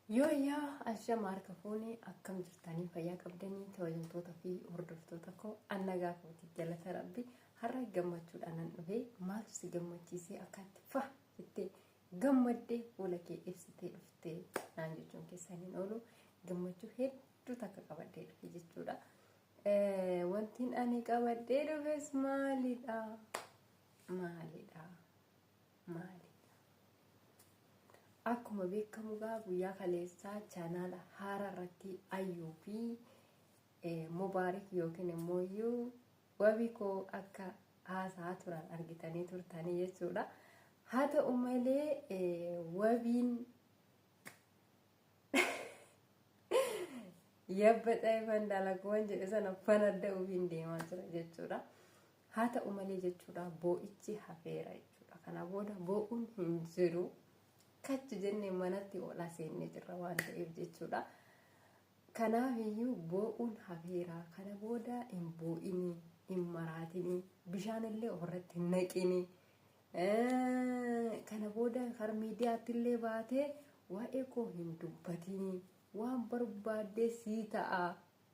Yooyyaa ashama harka fuunee akkam jirtanii fayyaa qabdanii kabajamtoota fi hordoftoota koo an nagaa kooti galata rabbi har'a gammachuudhaan nan dhufee maaltu si gammachiisee akkaatti fa jettee gammaddee fuula kee ibsitee dhuftee naan jechuun keessan hin oolu gammachuu hedduu takka qabadhee dhufe jechuudha. Wantiin ani qabadhee dhufes maalidha? Maalidha? Maalidha? Akkuma beekamu gaa guyyaa kaleessaa chaanaala haaraa irratti Ayyuu fi Mubaarik yookiin immoo iyyuu wabii koo akka haasa'aa turan argitanii turtanii jechuudha. Haa ta'u malee wabiin yabbaxa ifan dalaguwan jedhe sana fanadda'uufiin deemaa jira jechuudha. Haa ta'u malee jechuudha boo'ichi hafeera jechuudha. Kana booda boo'uun hin jiru. Kachi jennee manatti ol seennee jirra waan ta'eef jechuudha. Kanaaf iyyuu boo'uun hafeera. Kana booda hin boo'inii, hin maraatinii, bishaan illee ofirratti hin naqinii. Kana booda kara miidiyaatti illee baatee waa'ee koo hin dubbatinii. Waan barbaaddee sii ta'a.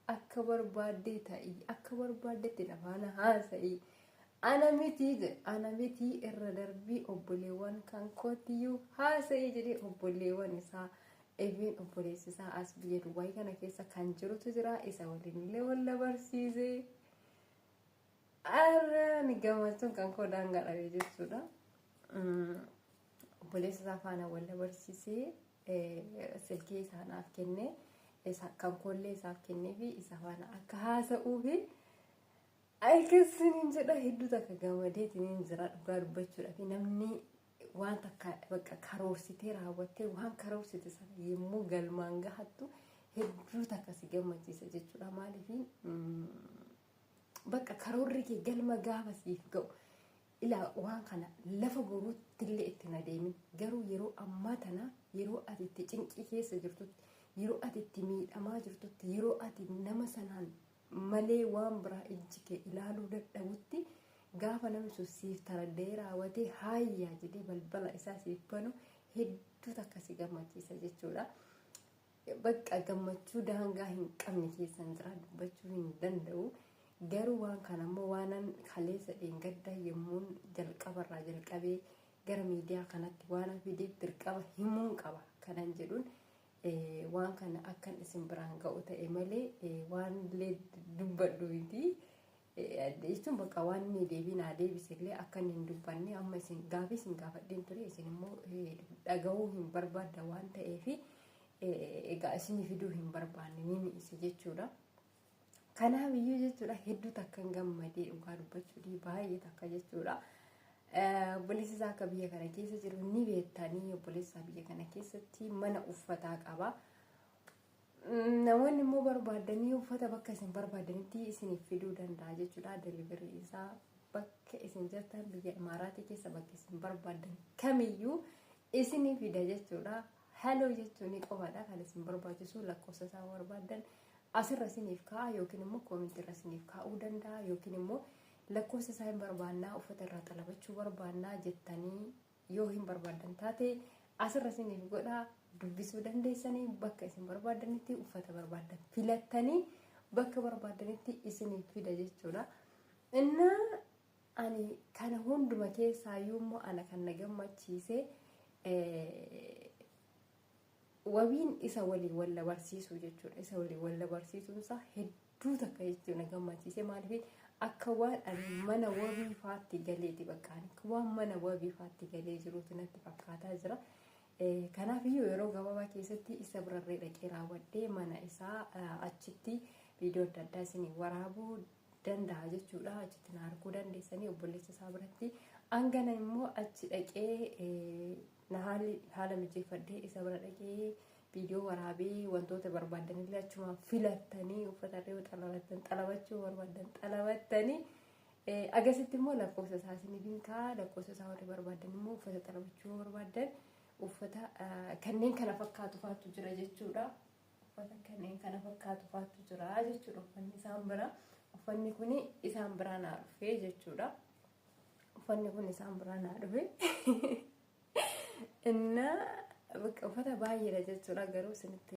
Akka barbaaddee ta'i. Akka barbaaddetti na faana haasa'i. Ana mitii jedhe. Ana mitii irra darbii obboleewwan kan kootiyyuu haasa'i jedhee obboleewwan isaa Eviin obboleessi isaa as biyya Dubaay kana keessa kan jirutu jira. Isa waliin illee wal dabarsiise. Arra ni gammachuun kan koo daangaa dhabe jechuudha. Obboleessa isaa faana wal dabarsiisee silkii isaa naaf kennee kan koollee isaaf kennee fi isa faana akka haasa'uu fi akkasiniin jedha hedduu takka gammadeetiin jira dhugaa dubbachuudha fi namni waan takka bakka karoorsitee raawwattee waan karoorsite sana yommuu galmaan gahattu hedduu takka si gammachiisa jechuudha maaliif bakka karoorri kee galma gaafa siif ga'u Ilaa waan kana lafa boruutti illee itti hin adeemin. Garuu yeroo ammaa tana yeroo ati itti cinqii keessa jirtutti, yeroo ati itti miidhamaa jirtutti, yeroo ati nama sanaan malee waan biraa ijji kee ilaaluu dadhabutti gaafa namni sun siif taradda'ee raawwatee haayyaa jedhee balbala isaa siif banu hedduu takka si gammachiisa jechuudha. Bakka gammachuu daangaa hin qabne keessan jira dubbachuu hin danda'u. Garuu waan kana immoo waanan kaleessa dheengadda yommuun jalqabarraa jalqabee gara miidiyaa kanatti waan fideef dirqama himuun qaba kanan jedhuun waan kana akkan isin biraan ga'u ta'e malee waan illee dubbadhu miti. Jechuun bakka waan inni deebii naa deebise illee akka inni hin dubbanne amma isin gaafii isin gaafadheen ture isin immoo dhaga'uu hin barbaadda waan ta'eef egaa isinii fiduu hin barbaanne ni mi'ise jechuudha. Kanaaf iyyuu jechuudha hedduu takkan gammadee dhugaa dubbachuu baay'ee takka jechuudha. Obboleessi isaa akka biyya kana keessa jiru ni beektanii obboleessi isaa biyya kana keessatti mana uffataa qaba. Namoonni immoo barbaadanii uffata bakka isin barbaadanitti isiniif fiduu danda'a jechuudha. Delivery isaa bakka isin jirtan biyya Imaaraatii keessa bakka isin barbaadan kamiyyuu isinii fida jechuudha. Hello jechuun qofaadha kan isin barbaachisu lakkoofsa isaa barbaadan asirra isiniif kaa'a yookiin immoo koomentii irra isiniif kaa'uu danda'a yookiin immoo lakkoofsa isaa hin barbaannaa uffata irraa xalabachuu barbaannaa jettanii yoo hin barbaaddan taate asirra isiniif godha dubbisuu dandeessanii bakka isin barbaaddanitti uffata barbaaddan filattanii bakka barbaaddanitti isiniif fida jechuudha. Innaa ani kana hunduma keessaayyuu immoo ana kan na gammachiise wabiin isa waliin wal barsiisuu jechuudha. Isa waliin wal barsiisuun isaa hedduu takka jechuudha na gammachiise maaliif akka waan ani mana wabii faatti galeeti bakka ani akka waan mana wabii faatti galee jiruutu natti fakkaataa jira. Kanaaf iyyuu yeroo gabaabaa keessatti isa birarree dhaqee raawwadhee mana isaa achitti viidiyoo adda addaa isinii waraabuu danda'a jechuudha. Achitti na arguu dandeessanii obboleessa isaa biratti. Hangana immoo achi dhaqee na haala mijeeffadhee isa bira dhaqee viidiyoo waraabee wantoota barbaaddanillee achumaan filattanii uffata illee xalabattan xalabachuu barbaaddan xalabattanii agasitti immoo lakkoofsa isaa isiniif hin kaa'a lakkoofsa isaa warri barbaaddan immoo uffata xalabachuu barbaaddan uffata kanneen kana fakkaatu faatu jira jechuudha. Uffata kanneen kana fakkaatu faatu jira jechuudha uffanni isaan bira uffanni kun isaan biraa naa dhufee jechuudha. Uffanni kun isaan biraa naa dhufe. Innaa Uffata baay'eedha jechuudha, garuu isinitti.